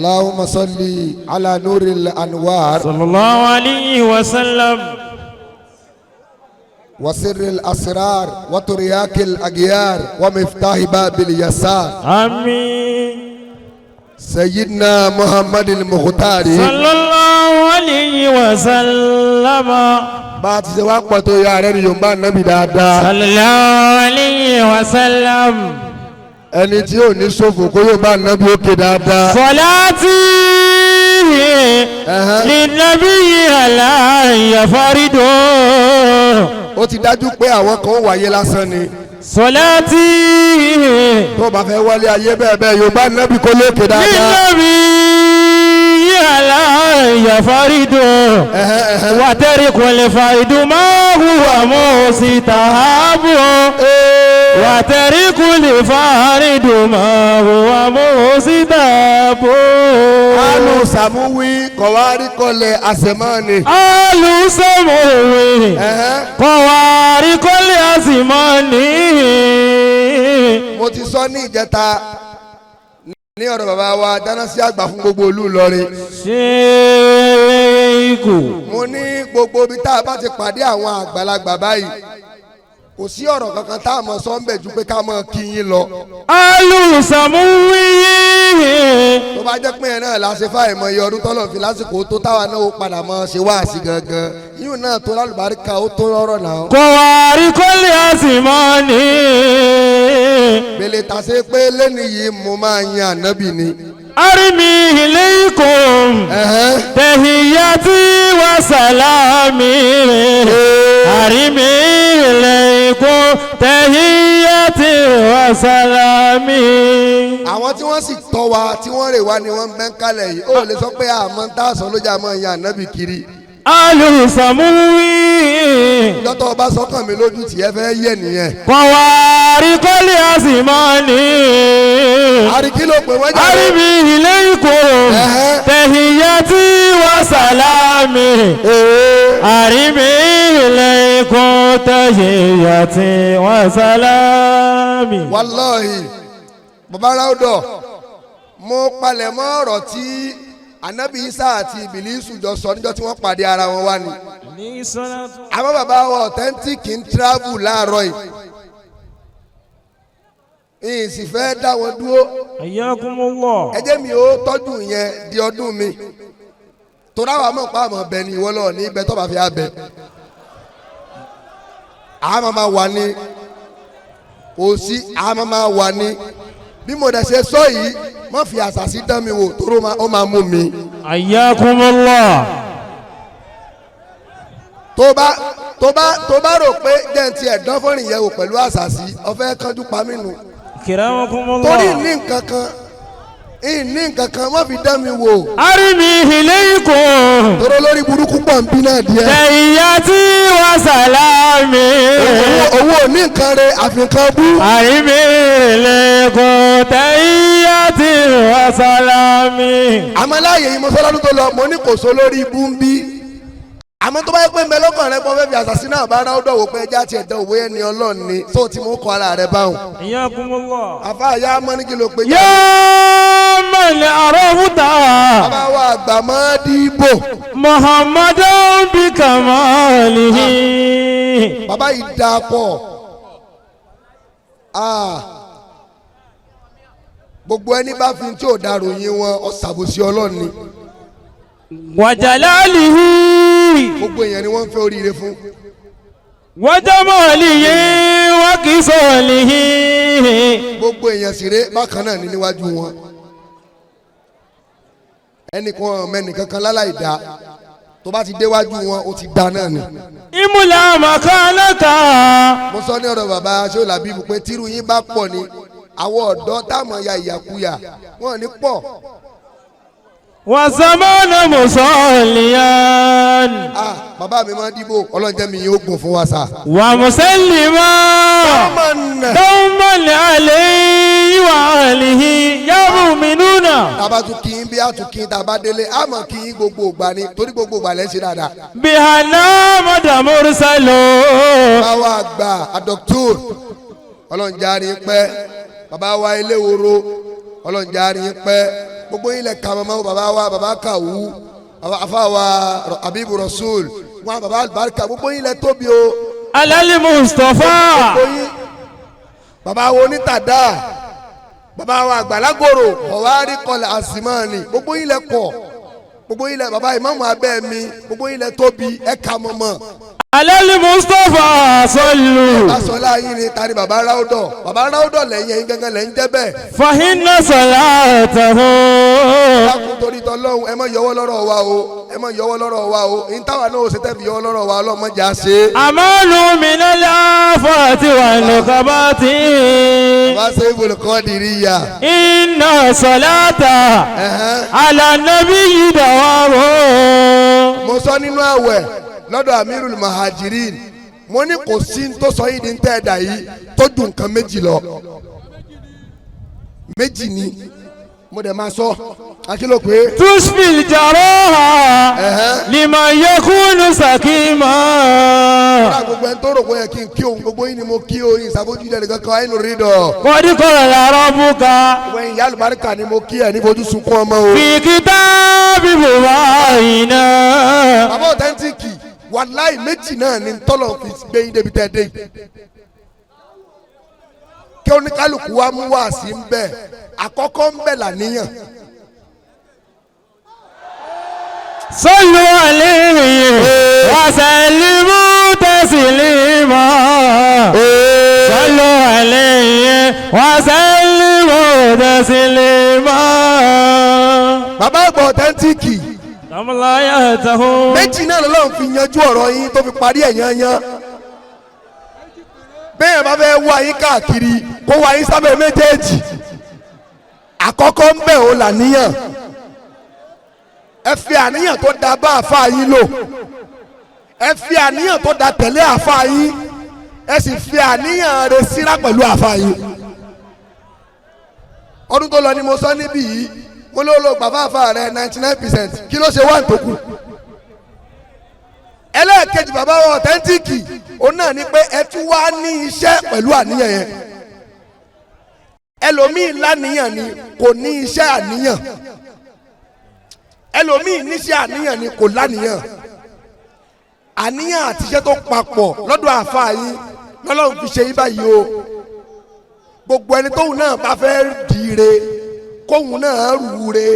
اللهم صل على نور الأنوار صلى الله عليه وسلم. وسر الأسرار وترياك الأغيار ومفتاح باب اليسار. آمين. سيدنا محمد المختار. صلى الله عليه وسلم. Bá a ti ṣe wá pọ̀ tó yà rẹ̀ ni Yorùbá nàbì dáadáa. صلى الله عليه وسلم. Ẹni tí ò ní ṣòfò kó Yorùbá nàbì òkè dáadáa. صلاتي للنبي على فرد. Ó ti dájú pé àwọn kan ó wáyé lásán ni. صلاتي Tó bá fẹ́ wálé ayé bẹ́ẹ̀ bẹ́ẹ̀, Yorùbá nàbì kó lókè dáadáa. للنبي على فرد. وترك الفيد ما هو مستحب، وترك الفرد ما هو مستحب. Alu sàmúwí kọ̀wárí kọlẹ̀ àsèmọ́ni. Alùsọ̀mọ̀wé kọ̀wárí kọ́lé àsìmọ́ni. Mo ti sọ ní ìjẹta ní ọ̀rọ̀ bàbá wa dáná sí àgbà fún gbogbo ìlú Ìlọrin. Ṣéèkù. Mo ní gbogbo ibi tá a bá ti pàdé àwọn àgbàlagbà báyìí, kò sí ọ̀rọ̀ kankan tá a mọ̀ sọ ń bẹ̀ ju pé ká mọ̀ kí yín lọ. Alùsọ̀mọ̀wé. Tó bá jẹ́ pé ẹ̀ náà la ṣe fáì mọ iye ọdún tọ́lọ̀ fi lásìkò tó táwa náà ó padà mọ́ ṣe wá sí gangan, yíyún náà tó lálùbáríkà, ó tó rọrọ̀ náà. Kọ̀wárí kọ́lé àsìmọ́ni. Gbèlè tàṣe pé lẹ́nu yìí mo máa yan ànábì ni. أرمي إليكم تحياتي وسلامي، أرمي إليكم تحياتي وسلامي. Àwọn tí wọ́n sì tọ́ wa, tí wọ́n rè wá ni wọ́n ń bẹ́ ń kalẹ̀ yìí. Ó lè sọ pé àmọ́ tá a sọ ló jà mọ́ yan ànábì kiri. Alùsàmúwì. Lọ́tọ̀ ọba sọ́kàn mi lójú tiẹ̀ fẹ́ yẹ nìyẹn. Kọ̀wárí kọ́lé àsìmọ́ni. Àríkí ló pè wọ́n jáde. أرمي إليكم تحياتي وسلامي، أرمي إليكم تحياتي وسلامي. Wàláhì, bàbá ráúdọ̀, mo palẹ̀ mọ́ ọ̀rọ̀ tí anabi Isa àti Ìbílísù jọ sọ níjọ́ tí wọ́n pàdé ara wọn wá ni. Àmọ́ bàbá wa authentic ń travel láàárọ̀ yìí, ìyìn sì fẹ́ dá wọn dúró. حياكم الله. Ẹ jẹ́ mi ó tọ́jú yẹn di ọdún mi, torí àwọn àmọ́ pa àmọ́ bẹ ni ìwọ lọ ní ibẹ̀ tó bá fi abẹ àmọ́ máa wà ní kò sí, àmọ́ máa wà ní bí mo dẹ̀ ṣe sọ yìí, má fi àṣàṣì dán mi wò toró ó máa mú mi. حياكم الله. Tó bá rò pé jẹ́ n tiẹ̀ dán fọ́nrìn yẹn wò pẹ̀lú àṣàṣì, ọ̀fẹ́ kánjú pa mí nù. كرمكم Torí الله. ní nǹkan kan, ní nǹkan kan, má fi dán mi wò. أرمي إليكم Toró lórí burúkú pọ̀ ń bí náà díẹ̀. تحياتي وسلامي. Owó ò ní nǹkan re àfikàn bú. أرمي إليكم تحياتي وسلامي. Àmọ́ láàyè yìí, mo sọ lọ́dún tó lọ, mo ní kò so lórí ibú ń bí. Àmọ́ tó bá yẹ pé mẹlọ́kàn rẹ pọ́n fẹ́ fi àṣàṣì náà bá ráwọ́ dọ̀wọ́ pé ẹja tiẹ̀ dán òwe ẹni ọlọ́run ni tó ti mú kọ́ ara rẹ báwọn. حياكم الله. Àfa àyà mọ́ ní kí ló pé. يا من عرفت Bàbá wa àgbà mọ́ dìbò. محمدا بكماله. Bàbá yìí dáa pọ̀. Ah. Gbogbo ẹni bá fi tí ò da ròyìn wọn, ọ̀sàbòsí ọlọ́run ni. وجلاله. Gbogbo èèyàn ni wọ́n ń fẹ́ oríire fún. وجماله وكساله. Gbogbo èèyàn sì ré bákan náà ní níwájú wọn, ẹnìkan mẹ́nìkankan láláì dá, tó bá ti déwájú wọn, ó ti dá náà ni. املأ مكانك. Mo sọ ní ọ̀rọ̀ bàbá Ṣọlá bíbu pé tírú yín bá pọ̀ ni àwọn ọ̀dọ́ táwọn ya ìyàkuyà wọn ò ní pọ̀. وزمان مصليا. Ah, bàbá mi máa ń dìbò, ọlọ́njẹ́ mi yóò gùn fún wa sá. ومسلما Ọmọ دوما عليه وآله يا مؤمنون. Tába tún kí n bí a tún kí n tába délé, a mọ̀ kí n gbogbo ìgbà ni, torí gbogbo ìgbà lẹ́ ń ṣe dáadáa. بهنا مدى مرسل. Bàbá wa àgbà àdọ́kítọ́r, ọlọ́njẹ́ àrí pẹ́. Bàbá wa eléwòro, ọlọ́njẹ́ àrí pẹ́. Gbogbo yín lẹ kà mọ́ bàbá wa, bàbá Kàwú, afa wa Abibu Rasul, wọn bàbá alibarika, gbogbo yín lẹ tóbi o. على المصطفى. Gbogbo yín, bàbá wo onítàdá, bàbá wa àgbàlagbòrò ọ̀wárí kọlẹ̀ àsìmọ́ọ̀nì, gbogbo yín lẹ pọ̀, gbogbo yín lẹ, bàbá ìmáàmù abẹ́ mi, gbogbo yín lẹ tóbi, ẹ kà mọ̀mọ́. على المصطفى صلوا. Aṣọlá yín ni tani bàbá ráúdọ̀, bàbá ráúdọ̀ lẹ́yìn ẹ̀yin gangan lẹ́ ń jẹ́ bẹ́ẹ̀. فإن صلاته. Dákun torí tọlọ́hún, ẹ má yọwọ́ lọ́rọ̀ wa o, ẹ má yọwọ́ lọ́rọ̀ wa o, ní táwa náà ó ṣe tẹ́ fi yọwọ́ lọ́rọ̀ wa, ọlọ́mọdé á ṣe. أمان من الآفات والنكبات. Bàbá ṣe ibùdókọ́ dìrí ya. إن صلاة على النبي دوام. Mo sọ nínú àwẹ̀ lọ́dọ̀ Amirul Mahajirin, mo ní kò sí ní tó sọ yìí ní tẹ́ ẹ̀dà yìí tó ju nǹkan méjì lọ. Méjì ni mo dẹ̀ máa sọ akílò pé. تشفي الجراح لمن يكون سقيما. Kódà gbogbo ẹni tó rò pé yẹ kí n kí òun, gbogbo yín ni mo kí o, yín ìsàbójú ilẹ̀ nìkan kan ẹnu rí dọ̀. قد قال ربك. Gbogbo ẹ̀yin ìyá àlùbáríkà ni mo kí ẹ̀ ní fojú sunkún ọmọ o. في كتاب مبين. Bàbá ọ̀tẹ́ntìkì, wàláì méjì náà ni tọ́lọ̀ fi gbé yín débi tẹ́ dé. Kí oníkálukú wa mú wá sí ń bẹ̀, àkọ́kọ́ ń bẹ̀ làníyàn. صلوا عليه وسلموا تسليما. صلوا عليه وسلموا تسليما. Bàbá àgbà ọ̀tẹ́ntìkì, تملايته. méjì náà lọ́lọ́run fi yanjú ọ̀rọ̀ yín tó fi parí ẹ̀ yanyan. Bẹ́ẹ̀ bá fẹ́ wá yín káàkiri, kó wá yín sábẹ́ méjèèjì. Àkọ́kọ́ ń bẹ̀ ó làníyàn. Ẹ fi àníyàn tó da bá àfa yín lò, ẹ fi àníyàn tó da tẹ̀lé àfa yín, ẹ sì fi àníyàn rẹ̀ síra pẹ̀lú àfa yín. Ọdún tó lọ ni mo sọ níbí yìí, mo ló lo bàbá àfa rẹ 99%, kí ló ṣe wá tó kù? Ẹlẹ́ẹ̀kejì, bàbá wa ọ̀tẹ́ntìkì, òun náà ni pé ẹ tún wá ní iṣẹ́ pẹ̀lú àníyàn yẹn. Ẹlòmíì láníyàn ni kò ní iṣẹ́ àníyàn, ẹlòmíì níṣẹ́ àníyàn ni kò láníyàn. Àníyàn àti iṣẹ́ tó papọ̀ lọ́dọ̀ àáfàá yín lọ́lọ́run fi ṣe yín báyìí o. Gbogbo ẹni tóun náà bá fẹ́ dire, kóun náà rúure,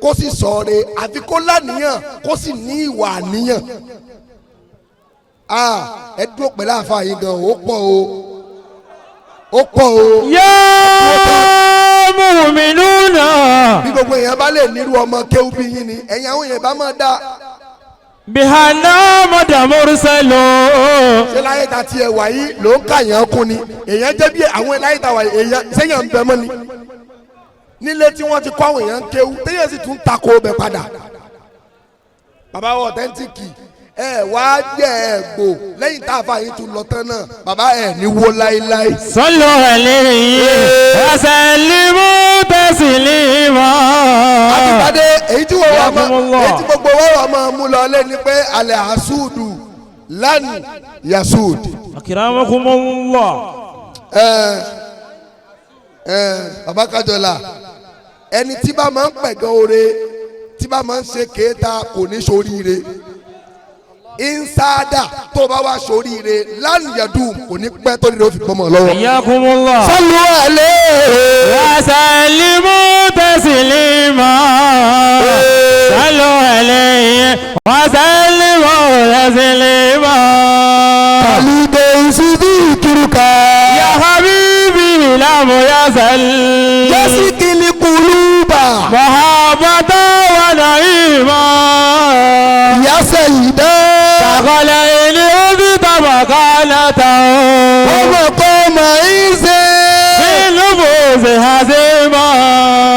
kó sì sọ̀re, àfi kó láníyàn, kó sì ní ìwà àníyàn. Ẹ dúró pẹ̀lú àáfàá yín gan, ó pọ̀ o, ó pọ̀ o. يا مؤمنون. Bí gbogbo èèyàn bá lè nírú ọmọ kéwú bí yín ni, ẹ̀yin àwọn èèyàn bá máa dá. بها مدى مرسل. Ṣé láyé ta tiẹ̀ wà yìí ló ń kà yàn kún ni? Èèyàn jẹ́ bí àwọn láyé ta wà yìí, èèyàn sẹ́yìn ń bẹ mọ́ ni nílé tí wọ́n ti kọ́ àwọn èèyàn ń kéwú, téèyàn sì tún takò bẹ̀ padà. Bàbá wa ọ̀tẹ́ntìkì, ẹ wá jẹ́ ẹ gbò lẹ́yìn tá a fa yín tún lọ tán náà, bàbá ẹ ní wó láéláé. صلوا عليه وسلموا تسليما. Àtìpàdé èyí tí wọ́n wà máa Yakumullah. èyí tí gbogbo wọ́n wà máa mú lọ lé ni pé alẹ́ àsúdù lánìí yasúdù. أكرمكم الله. Ẹ ẹ bàbá Kájọlá, ẹni tí bá máa ń pẹ̀gàn oore, tí bá máa ń ṣe kéta, kò ní ṣoríire. Ìnsáàdà tó bá wá ṣoríire lánìyàdùn, kò ní pẹ́ tó nílò fi bọ́mọ lọ́wọ́. حياكم الله. Sálú àlẹ́. وسلموا تسليما. صلوا عليه وسلموا تسليما. Àlùdé ìṣubú ìkìrùkà. يا حبيبي لم يزل. Jẹ́síkìlì kùlùbà. محبة ونعيما. Ìyá sẹ́yìn dẹ́. ثقلين أبت مقالته. Ọmọ kọ́ mọ̀ ń ṣe. في نفوس هزيمة.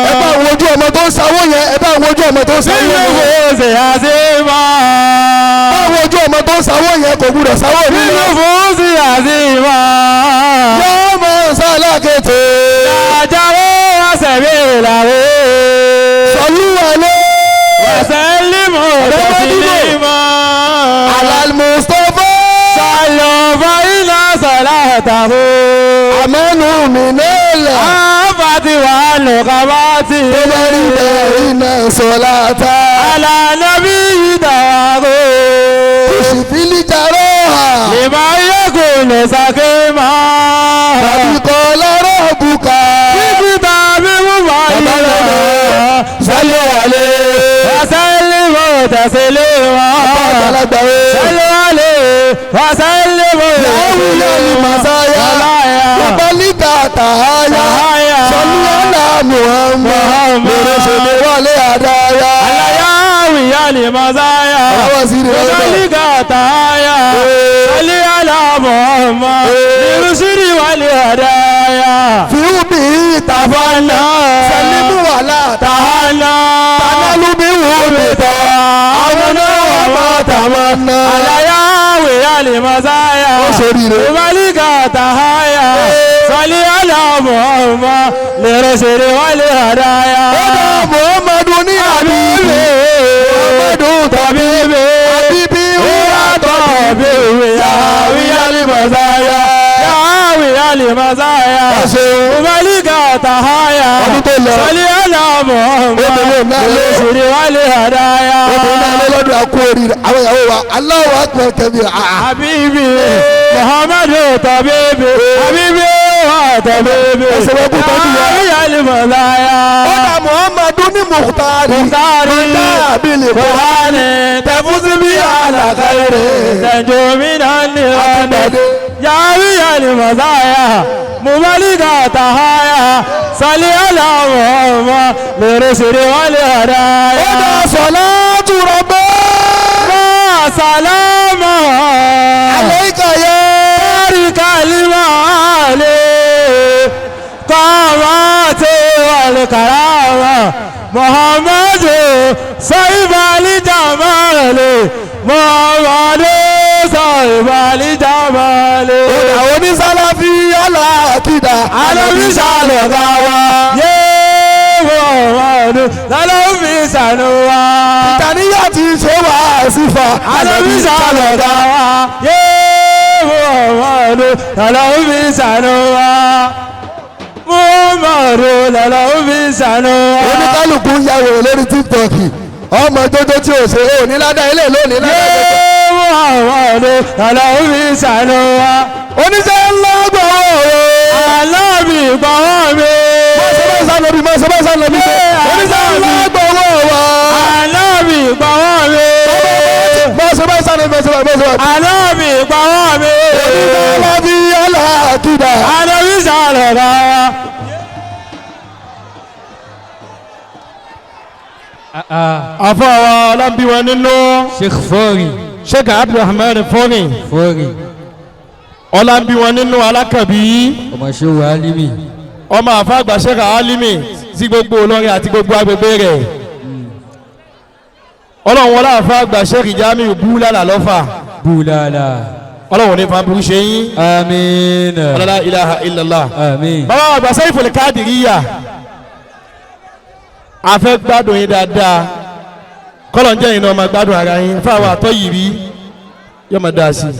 Ẹ bá wojú ọmọ tó ń sanwó yẹn, ẹ bá wojú ọmọ tó ń في sanwó yẹn. نفوس هزيمة. Bá wojú ọmọ tó ń sanwó yẹn, kò gbúdọ̀ sanwó في mi lọ. نفوس هزيمة. Yóò mọ̀ sálákètè. أجروا سبيله. Sọlú wọlé. وسلموا تسليما. Alal Mustapha. صلوا فإن صلاته. Àmọ́nù mi nílẹ̀. آفت ونكبات. القبات Tó bá rí bẹ́ẹ̀ iná sọ̀lá ta. على نبي دواغو Òṣìfìlì jarọ́ hà. لمن يكون سقيما Tàbí kọ́ lọ́rọ̀ bùkà. بكتاب مبين Sálẹ̀ wàlẹ̀. وسلموا تسليما Àgbàlagbà o. صلوا عليه وسلموا Láwùlẹ̀ ni màsáyà. Babalíkà tàháyà. Tàháyà. Sọlú ọ̀là Muhammad. Muhammad. Lèrè ṣèlè wálé àdáyà. Alayawi yali mazaya. Àwọn sì rí ọ̀dọ̀. Babalíkà tàháyà. Sọlí ala Muhammad. Lirusiri wali hadaya. Fíwúbi Tafanna. Sẹ́límù wàlá Tahana. Tánálùmí wù mí tọ́. Àwọn náà wà má tàwọn náà. Alayawi yali mazaya. Ó ṣoríire. Babalíkà tàháyà. Sọlí ala Muhammad. Lirusiri wali hadaya. Ó dá Muhammadu ní àbíbí. Muhammadu tàbí àbíbí wúrà tọ́bí. Yàwí alimọ̀sáyà. Yàwí alimọ̀sáyà. Ẹ ṣeun. Ubalíkà tàháyà. Ọdún tó lọ. Sọlí aláàmọ̀ ọmọ. Obìnrin náà lé. Olóṣèré wálé àdáyà. Obìnrin náà lé lọ́dún àkú oríire. Àwọn ìyàwó wa Allahu akbar kabira. Habibi Muhammadu tabibi. Habibi wa tabibi. Ẹsẹ̀ wọ́n kú tọ́jú wa. Yàwí alimọ̀sáyà. Ó dá Muhammadu ní Mukhtari. Mukhtari. Mọ̀tàbílì Kùránì tẹ̀fúsí bí àlàkàrẹ̀. Tẹ̀jú mi náà ní ọ̀nà. Àtìgbàdé. Yàwí alimọ̀sáyà. Mubalíkà tàháyà. Sọlí aláwọ̀ ọmọ. Lèrè wálé àdáyà. Ó dá salatu rabbi. Máa sàlámà. Alayka ya. Báríkà límọ̀ àlè. Kọ́mọ́tì wàlùkàràmà. Muhammadu Saibali Jamali. Muhammadu Saibali Jamali. Ó dá onísàlàfí aláàkídà. Alábí sàlọ̀gá wa. Yé Muhammadu Alábí sàlọ̀ wa. Tàníyà ti ṣe wá sífà. Alábí sàlọ̀gá wa. Yé Muhammadu Alábí sàlọ̀ wa. Muhammadu Alábí sàlọ̀ wa. Oníkálukú ń ya wèrè lórí TikTok. Ọmọ jójó tí ò ṣe é òní ládàá ilé lónìí ládàá gbogbo. Yé Muhammadu Alábí sàlọ̀ wa. Oníṣẹ́ ńlá gbọ̀wọ́ o. Alábì gbọ́wọ́ mi. Mọ̀ṣẹ́ bá sá lóbi, mọ̀ṣẹ́ bá sá lóbi. Oníṣẹ́ ńlá gbọ̀wọ́ wa. Alábì gbọ́wọ́ mi. Mọ̀ṣẹ́ bá sá lóbi, mọ̀ṣẹ́ bá mọ̀ṣẹ́ bá. Alábì gbọ́wọ́ mi. Oníṣẹ́ ńlá fi aláàkídà. Alábì sàlọ̀gá wa. Àfọwọ́ ọlọ́bíwọn nínú Sheikh Fori. Sheikh Abdulrahman Fori Fori. ọlọ́bíwọn nínú alákàbí Ọmọ ṣe wà Alimi. ọmọ àfàgbà Sheikh Alimi sí gbogbo Ìlọrin àti gbogbo agbègbè rẹ̀ ọlọ́run wọlé àfàgbà Sheikh Jamiu Búlálà lọ́fà Bulala. ọlọ́run ní fàbúrú ṣe yín Amiin. ọlọ́lá ilaha illallah. Amiin. Bàbá àgbà Saiful Qadiriyya a fẹ́ gbádùn yín dáadáa kọ́lọ̀ ń jẹ́ yín náà máa gbádùn ara yín fáwọn àtọ́ yìí rí yóò máa dáa sí i.